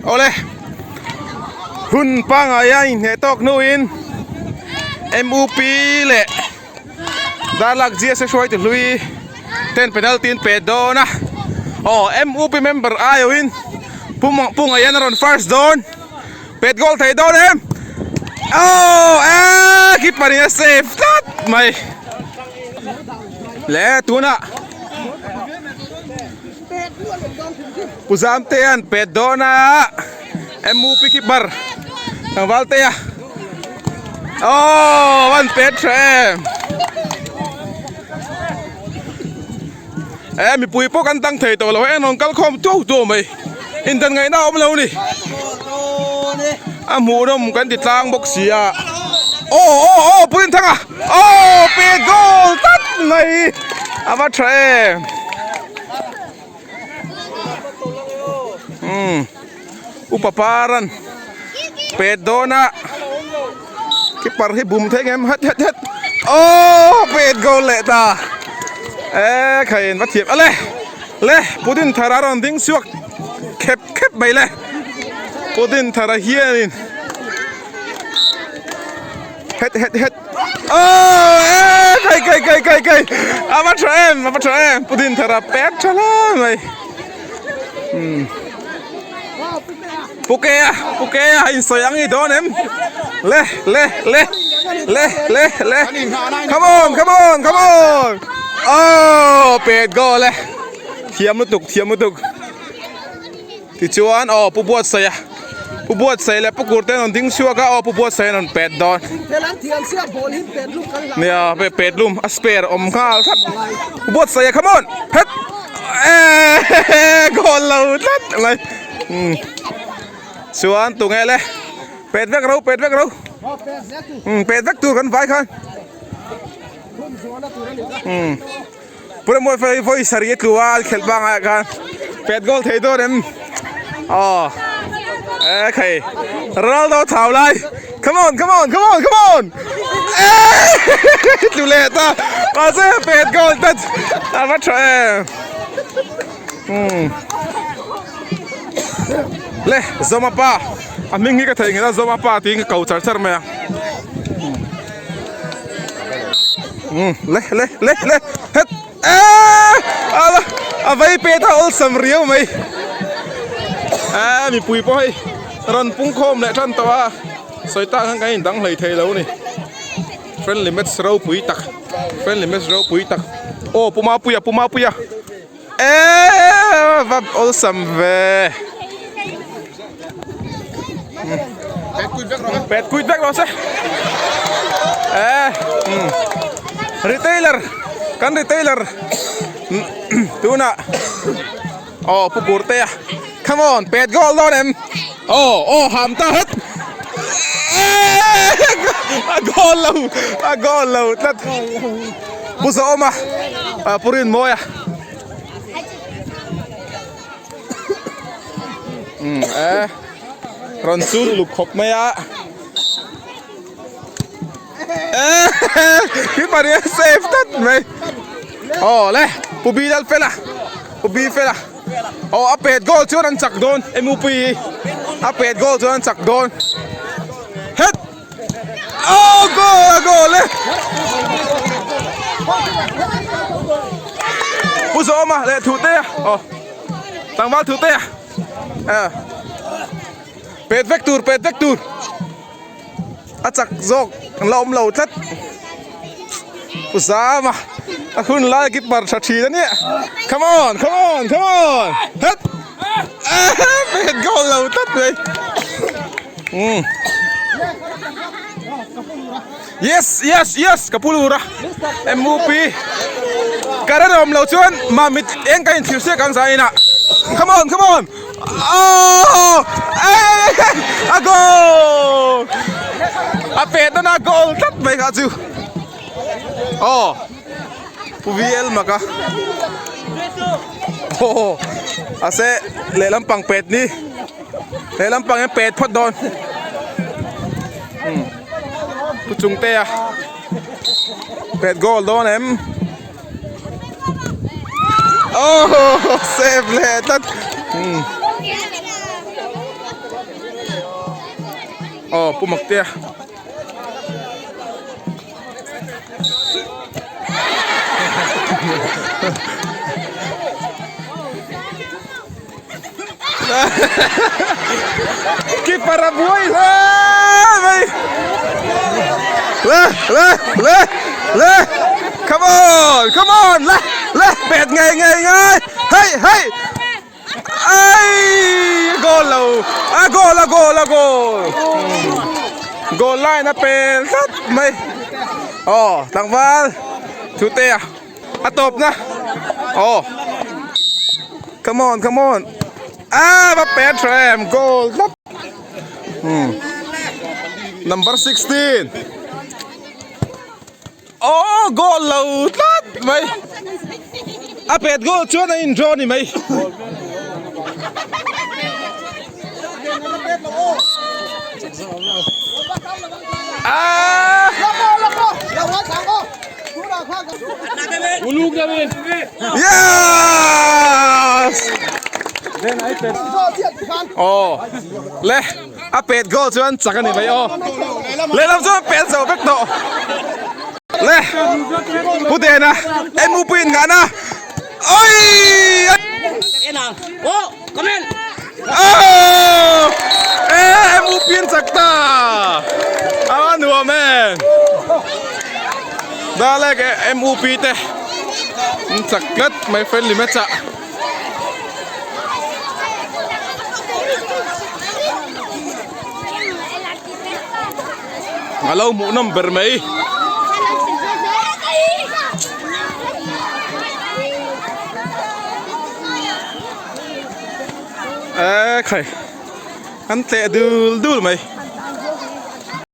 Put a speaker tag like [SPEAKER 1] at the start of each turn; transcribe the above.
[SPEAKER 1] Awle hun pangai a inhneh tawk hnuin MUP leh Darlak GSA hruaitu hlui ten penalty an pe dawn a aw MUP member aiawhin Pu Pu Ngaian a rawn first dawn pet goal thei dawn em aw eh keeper in a save tlat mai le tunah Pu Zamtea'n pet dawn a MUP keeper tlangval te a aww an pet tha em e mipui pawh kan tang thei tawh lo e rawn kal khawm tuau tuau mai indan ngaihna a awm lo ni a hmuh nawm kan ti tlang bawk si a aw aw aw Purinthanga aw pet goal tlat mai a va tha em. Umm upa paran pet dawn a keeper hi bum thei ngem het het het aww pet goal leh ta e khain va thiam ale le pudin thar a rawn ding chhuak khep khep mai le pudin thar a hianin het het het oh eh kai kai kai kai kai a va tha em a va tha em pudin thar a pek tha hle mai umm puke a puke a insawi ang i dawn em le le le le le le come on come on come on oh pet goal e thiam lutuk thiam lutuk Tichuan aw Pu Buatsaia Pu Buatsaia leh Pu Kurte an rawn ding chhuak a aw Pu Buatsaia an rawn pet dawn nia pet lum a spare awm nghal thlap Pu Buatsaia come on het eehh goal lo tlat mai umm chuan tunge le pet vek ro pet vek ro umm pet vek tur kan vai khan umm. Pawimawh fel vawi sarih a tlu a an khelh bangah ah khan pet goal thei dawn em aw e khai Ronaldo thau lai come on come on come on come on e tlu leh ta mahse pet goal ta a va tha em umm le Zoma pa a hming hi ka theihnghilh a Zoma pa tiin ka ko char char mai a. Le le le le het eee ala a vei pet a awlsam riau mai eee mipui pawh hei rawn pung khawm leh tan tawh a sawi tak ang kan indang hlei thei lo a ni friendly match ropui tak friendly match ropui tak aw pu mapuia pu mapuia eee va awlsam ve pet kuit vek rawh se eh retailer kan retailer tunah aw pu kurtea come on pet goal dawn em aw aw ham ta het a goal lo a goal lo tlat pu zawma pu rinmawia. Umm eh rawn chul uluk khawp mai a eh keeper hi a save tlat mai aw le pu bi lal fela pu bi fela aw a pet goal chuan an chak dawn MUP hi a pet goal chuan an chak dawn het aw goal a goal e pu zawma leh thutea aw tlangval thutea eh pet vek tur pet vek tur a chak zawk an la awm lo tlat pu zama a hun lai keeper tha thin a nia come on come on come on het eh pet goal lo tlat mai umm yes yes yes ka pu lura MUP current a awm lo chuan mamit eng ka inthlir siak ang zai inah come on come on oh eh a goal a pet na goal tlat mai kha chu aw pu VL maka aw ase lehlam pang pet ni lehlam pang hian pet phawt dawn pu chungtea pet goal dawn em oh save leh tlat. Aw Pu Maktea. Keeper a buai hle mai. Le le le le come on come on le le pet ngei ngei ngei hei hei ai goal lo a goal a goal a goal goal line a pel tlat mai aw tlangval Thutea a tawp na aw come on come on ah va pet tha em goal tlat hmm number 16 aw goal lo tlat mai a pet goal chuan a in draw ni mai ah Yes! Aw le a pet goal chuan chak a ni mai aw lehlam chuan a pet zo vek tawh le Pu Dena MUP in nghahna oi Aw e MUP in chak ta a nuam em Dalek MUP te an chak tlat mai friendly match ah. A lo hmuh nawm ber mai. Ekhai an tleh dul dul mai.